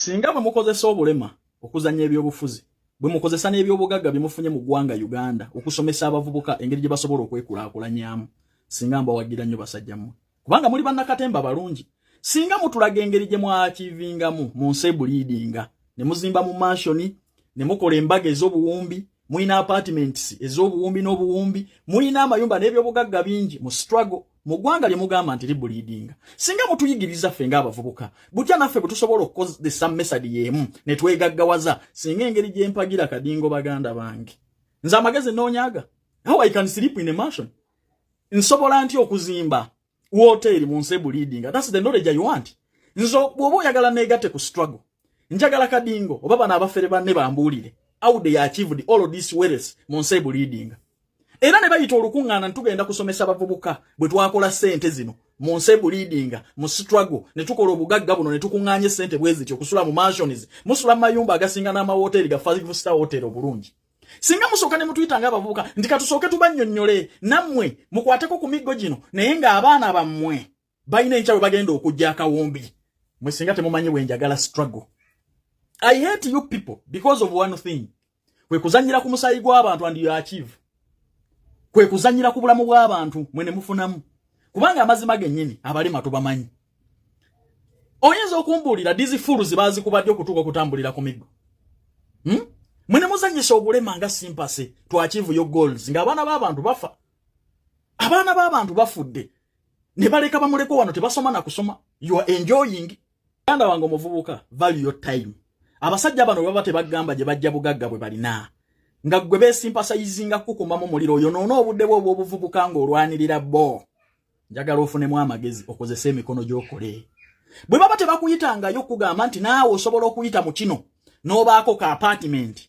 Singa bwe mukozesa obulema okuzannya ebyobufuzi, bwe mukozesa n'ebyobugagga bye mufunye mu ggwanga Uganda okusomesa abavubuka engeri gye basobola okwekulaakulanyamu, singa mbawagira nnyo basajja mmwe, kubanga muli bannakatemba balungi. Singa mutulaga engeri gye mwakivingamu mu nsi ebuliidinga, ne muzimba mu mansion, ne mukola embaga ez'obuwumbi, mulina apartments ez'obuwumbi n'obuwumbi, mulina amayumba n'ebyobugagga bingi mu struggle mu ggwanga lye mugamba nti libuliidinga, singa mutuyigiriza ffe ng'abavubuka butya naffe bwe tusobola okukozesa method y'emu ne twegaggawaza. Singa engeri gye mpagira Kadingo, baganda bange, nze amagezi noonyaga how I can sleep in a mansion. Nsobola nti okuzimba woteeri mu nsi ebuliidinga? That's the knowledge I want. Nze bw'oba oyagala neegatte ku struggle, njagala Kadingo oba bano abafere banne bambuulire how they achieved all of this wealth mu nsi ebuliidinga. Era ne bayita olukuŋŋaana, ntugenda kusomesa abavubuka bwe twakola ssente zino mu nsi ebuliidinga, mu struggle, ne tukola obugagga buno, ne tukuŋŋaanya essente bwe ziti okusula mu mansions, musula mu mayumba agasinga n'amawoteeri ga five star hotel obulungi. Singa musooka ne mutuyita ng'abavubuka nti katusooke tubannyonnyole, nammwe mukwateko ku miggo gino, naye ng'abaana bammwe balina enkya bwe bagenda okujja akawumbi. Mwe singa temumanyi bwe njagala struggle. I hate you people because of one thing: kwe kuzannyira ku musaayi gw'abantu and you achieve, kwe kuzannyira ku bulamu bw'abantu mwe ne mufunamu. Kubanga amazima gennyini, abalema tubamanyi. Oyinza okumbuulira these fools baazikubadde okutuuka okutambulira ku miggo, Mwe ne muzannyisa obulema nga sympathy to achieve your goals, ng'abaana b'abantu bafa, abaana b'abantu bafudde, ne baleka bamuleko wano tebasoma na kusoma. You are enjoying. Ganda wange omuvubuka, value your time. Abasajja bano baba tebagamba gye bajja bugagga bwe balina, nga ggwe beesimpasayizinga kukumamu muliro oyo noona obudde bwe obw'obuvubuka ng'olwanirira bo. Njagala ofunemu amagezi, okozese emikono gy'okole. Bwe baba tebakuyitangayo kugamba nti naawe osobola okuyita mu kino n'obaako ka apartment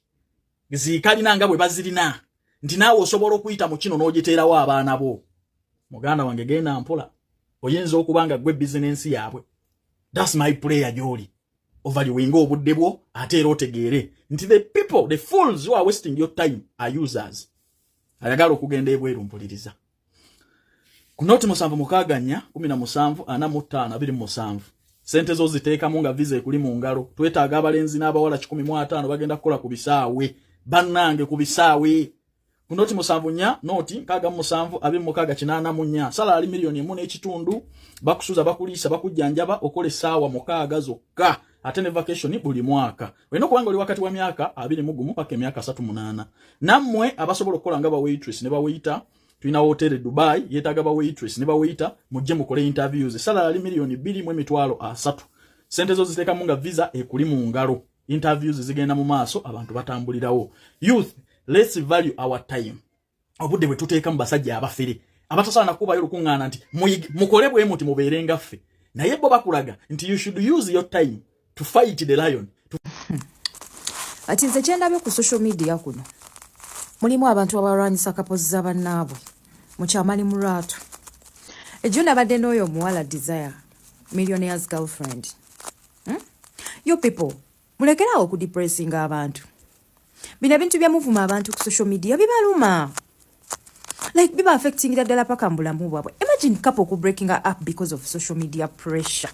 ziikalina nga bwe bazirina, nti naawe osobola okuyita mu kino n'ogiteerawo abaana bo, muganda wange, genda mpola, oyinza okuba nga gwe bizinensi yaabwe. That's my prayer gy'oli. Ovaluinga obudde bwo, ate era otegeere nti the people, the fools who are wasting your time are users. Ayagala okugenda ebweru, mpuliriza ku 076 17 45 27. Sente zo ziteekamu nga visa ekuli mu ngalo. Twetaaga abalenzi n'abawala 150 bagenda kukola ku bisaawe, bannange, ku bisaawe. Ku 074 067 26 84. Salary 1.5 miliyoni. Bakusuza, bakuliisa, bakujjanjaba, okola essaawa 6 zokka, ate ne vacation buli mwaka. Olina okuba nga oli wakati wa myaka 21 paka emyaka 38. Nammwe abasobola okukola nga ba waitress ne ba waiter, tulina hotel e Dubai yeetaaga ba waitress ne ba waiter, mujje mukole interviews. Salary 2,300,000. Sente zo ziteekamu nga visa ekuli mu ngalo. Interviews zigenda mu maaso, abantu batambulirawo. Youth, let's value our time. Obudde bwe tuteeka mu basajja abafere abatasaana kubayo olukuŋŋaana nti mukole bwe muti mubeere nga ffe, naye bo bakulaga nti you should use your time to fight the lion. Ati nze kyendabye ku social media kuno, mulimu abantu abalwanyisa couples za bannaabwe mukyamali mu lwatu. Ejo nabadde n'oyo omuwala Desire, Millionaire's Girlfriend, You people, mulekerawo okudepressinga abantu. Bino ebintu byemuvuma abantu ku social media bibaluma, like biba affectingira ddala paka mu bulamu bwabwe. Imagine couple ku breaking up because of social media pressure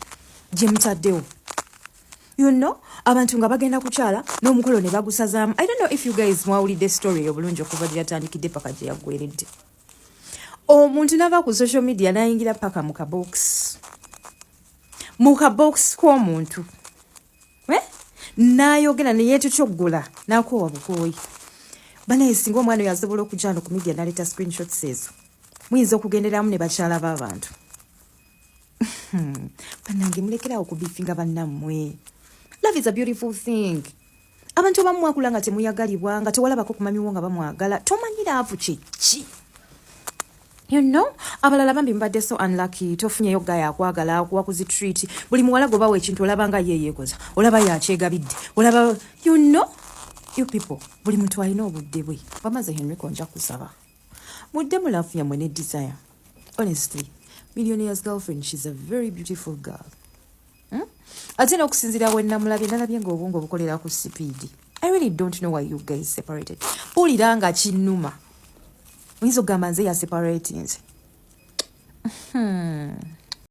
gye mutaddewo. Abantu nga bagenda kukyala n'omukolo ne bagusazaamu. I don't know if you guys mwawulidde story obulungi okuva gye yatandikidde paka gye yaggweredde. Omuntu nava ku social media n'ayingira paka mu kabox, mu kabox k'omuntu, eh? N'ayogera neyeetukyoggola n'akoowa bukooyi. Banaye, singa omwana oyo asobola okujja no ku media n'aleeta screenshots ezo, muyinza okugenderamu ne bakyala b'abantu. Bannange, mulekerawo okubifinga bannammwe. Love is a beautiful thing. Abantu abamu mwakula nga temuyagalibwa, nga tewalabako kumamiwo nga bamwagala, tomanyi love kyeki. Abalala bambi mbadde so unlucky, tofunyeyo gaya akwagala, akuwa ku treat. Buli muwala gwe bawa ekintu olaba nga ye yeekoza, olaba yakyegabidde, olaba you people, buli muntu alina obudde bwe. Bamaze Henrico, nja kusaba mudde mu love yammwe ne Desire. Honestly, Millionaire's Girlfriend, she's a very beautiful girl, Ate n'okusinziira we namulabye, nalabye ng'obwongo bukolera ku speed. I really don't know why you guys separated. Mpulira nga kinnuma, oyinza okugamba nze ya separatinze.